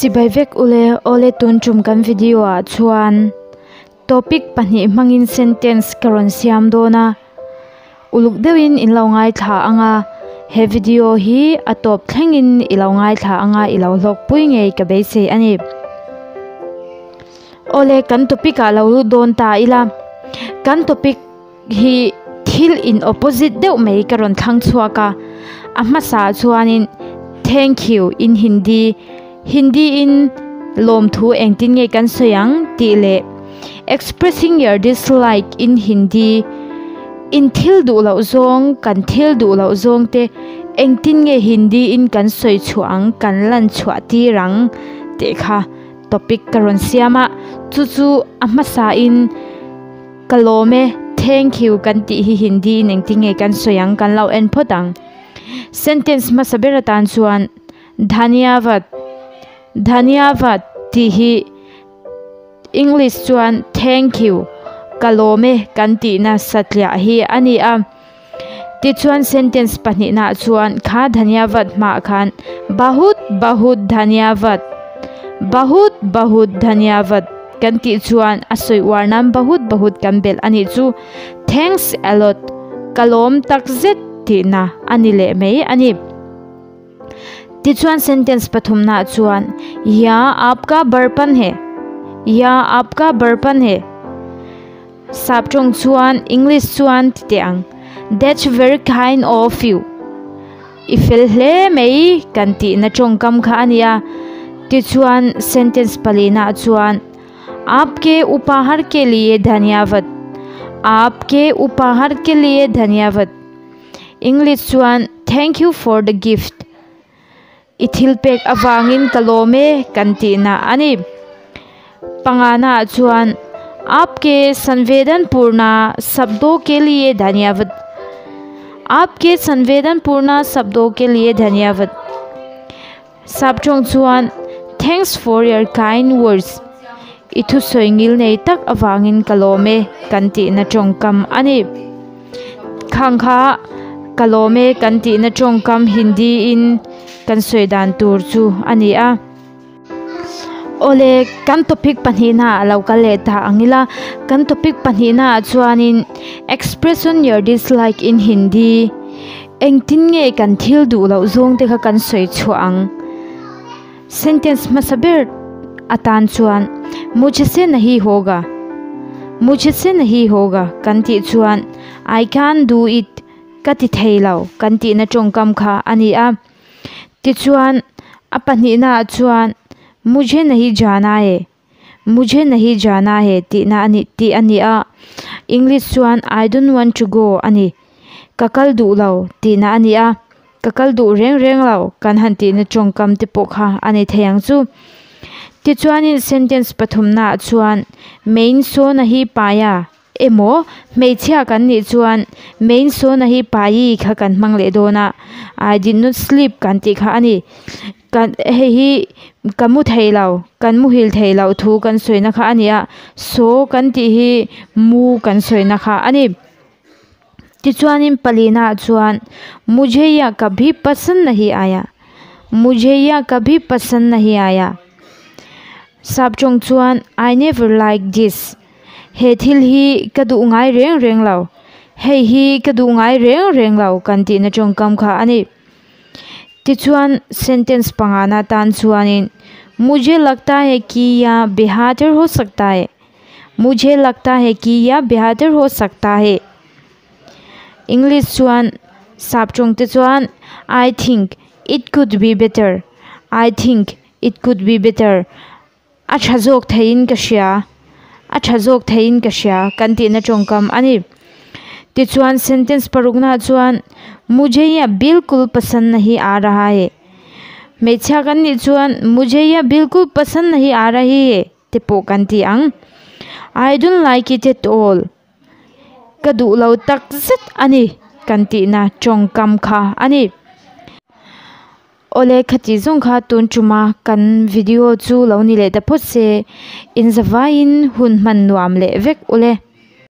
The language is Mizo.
Chibai vek ule awle tun tum kan video ah chuan topic pahnih hmangin sentence ka rawn siam dawn a uluk deuhin in lo ngaithla anga he video hi a tawp thlengin i lo ngaithla anga i lo hlawk pui ngei ka beisei a ni. Awle kan topic ah lo lut dawn ta ila kan topic hi thil in opposite deuh mai ka rawn thlang chhuak a a hmasa ah chuanin thank you in hindi hindi in lawmthu engtin nge kan sawi ang tih leh expressing your dislike in hindi in thil duh loh zawng kan thil duh loh zawng te engtin nge hindi in kan sawi chhuah ang kan lan chhuah tir ang tih kha topic ka rawn siam a chu chu a hmasa in. Ka lawm e, thank you kan tih hi Hindi in engtin nge kan sawi ang kan lo en phawt ang. Sentence hmasa ber atan chuan Dhanyavad, Dhanyavad tih hi English chuan thank you, ka lawm e kan tihna satliah hi a ni a. Tichuan sentence pahnihnaah chuan kha Dhanyavad hmaah khan Bahut bahut Dhanyavad, Bahut bahut Dhanyavad kan tih chuan a sawi uar nan bahut bahut kan belh a nih chu. Thanks a lot, ka lawm tak zet tihna a ni leh mai a ni. Tichuan sentence pathumnaah chuan Ya aapka barpan he, Ya aapka barpan he. Sap tawng chuan English chuan ti teh ang, That's very kind of you. I fel hle mai kan tihna tawngkam kha a nia. Tichuan sentence palina chuan Aapke upahar ke liye dhanyavad. Aapke upahar ke liye dhanyavad. English chuan Thank you for the gift. I thil pek avangin ka lawm e kan tihna a ni. Pangana ah chuan Aapke sanvedanpurna shabdo ke liye dhanyavad Aapke sanvedanpurna shabdo ke liye dhanyavad Sap tawng chuan Thanks for your kind words I thusawi ngil nei tak avangin ka lawm e kan tihna tawngkam a ni. Khang kha ka lawm e kan tihna tawngkam Hindi in kan sawi dan tur chu a ni a. Awle kan topic pahnihna ah lo kal leh ta ang ila, kan topic pahnihna ah chuanin expression your dislike in Hindi engtin nge kan thil duh loh zawng te kha kan sawi chhuah ang. Sentence hmasa ber atan chuan Mujhse nahi hoga, Mujhse nahi hoga kan tih chuan I can't do it, ka ti thei lo kan tihna tawngkam kha a ni a. Tichuan a pahnihnaah chuan Mujhe nahi jana hai, Mujhe nahi jana hai tihna a ni tih a ni a. English chuan I don't want to go a ni, ka kal duh lo tihna a ni a. Ka kal duh reng reng lo kan han tihna tawngkam te pawh kha a ni thei ang chu. Tichuanin sentence pathumnaah chuan Main sawna hi paia emaw hmeichhia kan nih chuan Main sawna hi pai kha kan hmang leh dawn a, I did not sleep kan tih kha a ni. Kan hei hi ka mu thei lo, kan muhil thei loh thu kan sawina kha a ni a, saw kan tih hi mu kan sawina kha a ni. Tichuanin palina chuan Mujhe yah kabhi pasand nahi aaya, Mujhe yah kabhi pasand nahi aaya. Sap tawng chuan I never like this, he thil hi ka duh ngai reng reng lo, hei hi ka duh ngai reng reng lo kan tihna tawngkam kha a ni. Tichuan sentence pangana tan chuanin Mujhe lagta hai ki yah behatar ho sakta hai, Mujhe lagta hai ki yah behatar ho sakta hai. English chuan sap tawng te chuan I think it could be better, I think it could be better a tha zawk theihin ka hria, a tha zawk theihin ka hria kan tihna tawngkam a ni. Tichuan sentence paruknaah chuan Mujhe yah bilkul pasand nahi aa raha hai, hmeichhia kan nih chuan Mujhe yah bilkul pasand nahi aa rahi hai te pawh kan ti ang. I don't like it at all. Ka duh lo tak zet a ni kan tihna tawngkam kha a ni. Awle khati zawng kha tun tuma kan video chu lo ni leh ta phawt se, inzavaiin hun hman nuam leh vek ule.